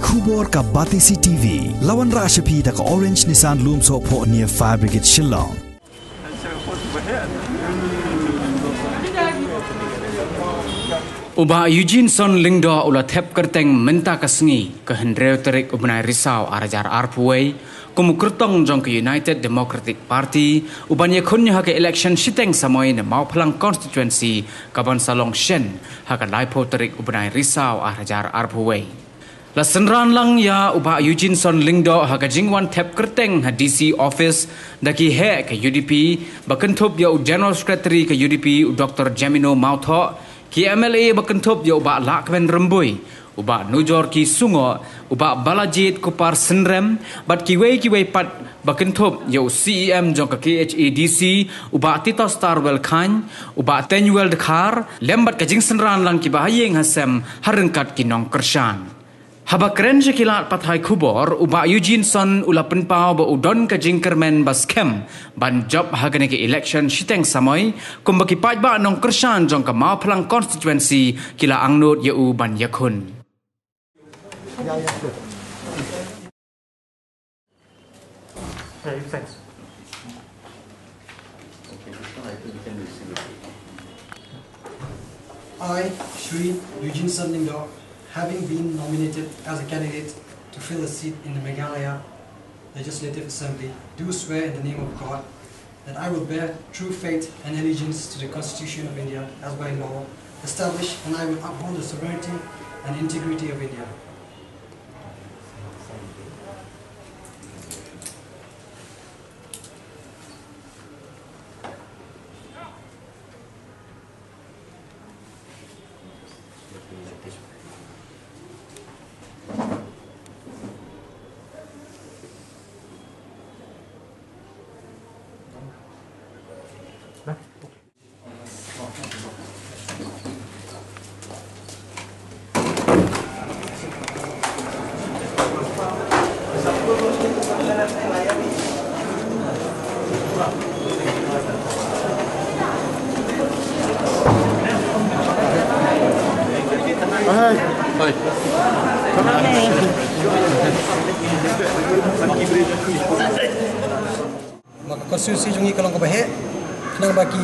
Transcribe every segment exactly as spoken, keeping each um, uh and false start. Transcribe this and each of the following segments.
Khubor ka Batesi T V. La wanrah sha phi da ka Orange Nissan Lumsohphoh near Fire Brigade Shillong. U Bah Eugene Son Lyngdoh u la thep kyrteng mynta ka sngi, ka hynriew tarik u bnai Risaw ar hajar arphew wei, kum u kyrtong jong ka United Democratic Party, u ban ïakhun ha ka election shiteng samoi na Mawphlang constituency, ka ban sa long shen ha ka laiphew tarik u bnai Risaw ar hajar arphew wei. La synran lang ïa u Bah Eugene Son Lyngdoh ha ka jingwan thep kyrteng ha D C office da ki heh ka U D P, ba kynthup ïa u General Secretary ka U D P u Doctor Jamino Mawthoh, ki M L A ba kynthup ïa u Bah Lahkmen Rymbui, u Bah Nujorki Sungoh, u Bah Balajied Kupar Synrem, bad kiwei kiwei pat ba kynthup ïa u C E M jong ka K H A D C, u Bah Titostarwell Chyne, u Bah Teiñwell Dkhar, lem bad ka jingsynran lang kiba ha ïing ha sem ha ryngkat ki nongkyrshan. Haba kren sha ki lad pathai khubor, u Bah Eugene Son u la pynpaw ba u don ka jingkyrmen ba skhem ban jop ha kane ka election shiteng samoi, kumba ki paidbah nongkyrshan jong ka Mawphlang constituency ki la angnud ïa u ban ïakhun. I, Shri Eugene Son Lyngdoh, having been nominated as a candidate to fill a seat in the Meghalaya Legislative Assembly, do swear in the name of God that I will bear true faith and allegiance to the Constitution of India as by law established, and I will uphold the sovereignty and integrity of India. Ma ka constituency jong ngi ka long kaba heh, khnang ba ki,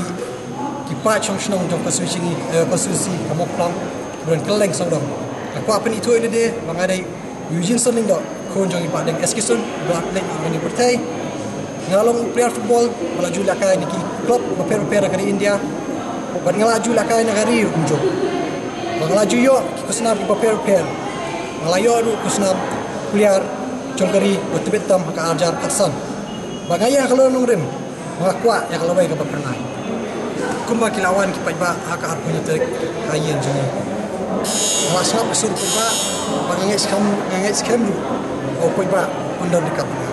ki paid shong shnong jong constituency ngi, eh, constituency ka Mawphlang, ki ban kylleng sawdong. Nga kwah pynithuh ïa lade ba nga dei Eugene Son Lyngdoh, khun jong i Bah Deng S K Son, ba leit ha kane ka pyrthei. Nga long u player football ba la ju lehkai na ki club bapher bapher ha ka ri India. Bad nga la ju lehkai na ka ri ruh kumjuh. Bad nga la ju ïoh ki khusnam kiba pher bapher. Nga la ïoh ruh khusnam player jong ka ri ba tbit tam ha ka ar hajar khatsan. Ba nga ïeng ha ka lawei nongrim, ba nga kwah ïa ka lawei kaba phyrnai. Kumba ki la wan ki paidbah ha ka arphew tarik ha ïing jong ngi. Nga la sngap ka sur paidbah, ba nga ngeit skhem, nga ngeit skhem ruh ba u paidbah un don ryngkat bad nga.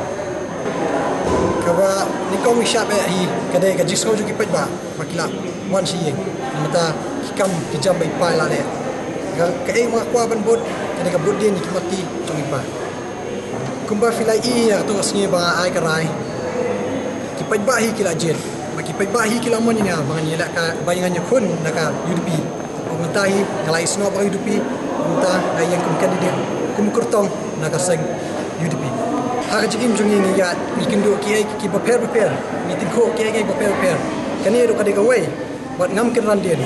Kaba nyngkong ngi shah beh hi ka dei ka jingsngew jong ki paidbah ba ki la wan sha ïing. Namar ki kam ki jam ba i Pa i la leh. Ka, kaei ba nga kwah ban bud ka dei ka bud dien ïa ki mati jong i Pa. Kumba phi la ïohi ïa kato ka sngi ba nga ai ka rai, ki paidbah hi ki la jied, ba ki paidbah hi ki la mon ïa nga ba ngan ïalehkai, ba ngan ïakhun na ka U D P. Bad mynta hi nga la ïasnoh bad ka U D P, bad mynta nga ïeng kum candidate, kum kyrtong na ka seng U D P. Ha ka jingim jong ngi ngi ïaid, ngi kynduh kiei kiei kiba pher bapher, ngi tyngkhuh kiei kiei kiba pher bapher. Kane ruh ka dei kawei. Bad ngam kynran dien.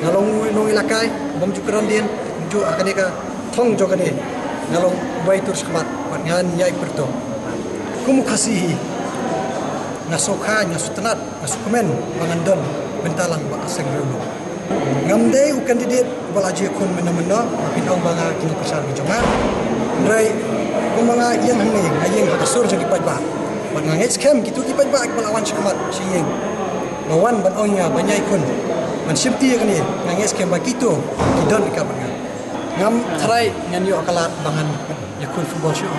Nga long u nongïalehkai bym ju kynran dien, kumjuh ha kane ka thong jong kane. Nga long uba ïatur shakhmat bad ngan ïai pyrto. Kum u Khasi hi, nga sngewkha, nga sngewtynnat, nga sngewkmen ba ngan don bynta lang bad ka seng Riewlum. Ngam dei u candidate uba la ju ïakhun mynno mynno, ba phin ong ba nga ki nongkyrshan ki jong nga. Hynrei kumba nga ïeng hangne, nga ïeng ha ka sur jong ki paidbah. Bad nga ngeit skhem kito ki paidbah kiba la wan shakhmat sha ïing, ba wan ban ong ïa nga ban ïai khun, ban shimti ïa kane, nga ngeit skhem ba kito ki don ryngkat bad nga. Ngam tharai ngan ïoh ka lad ba ngan ïakhun football shuh.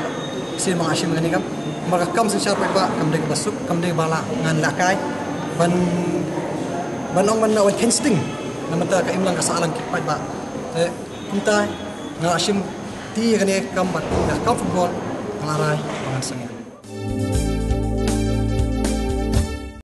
Sien ba nga shim kane kam, namar ka kam synshar paidbah kam dei kaba suk, kam dei ba lah ngan lehkai ban, ban ong ban wan kheiñ sting. Namar ka imlang ka sahlang ki paidbah. Te kumta nga lah shimti ïa kane kam bad ka kam football nga la rai ba ngan sangeh.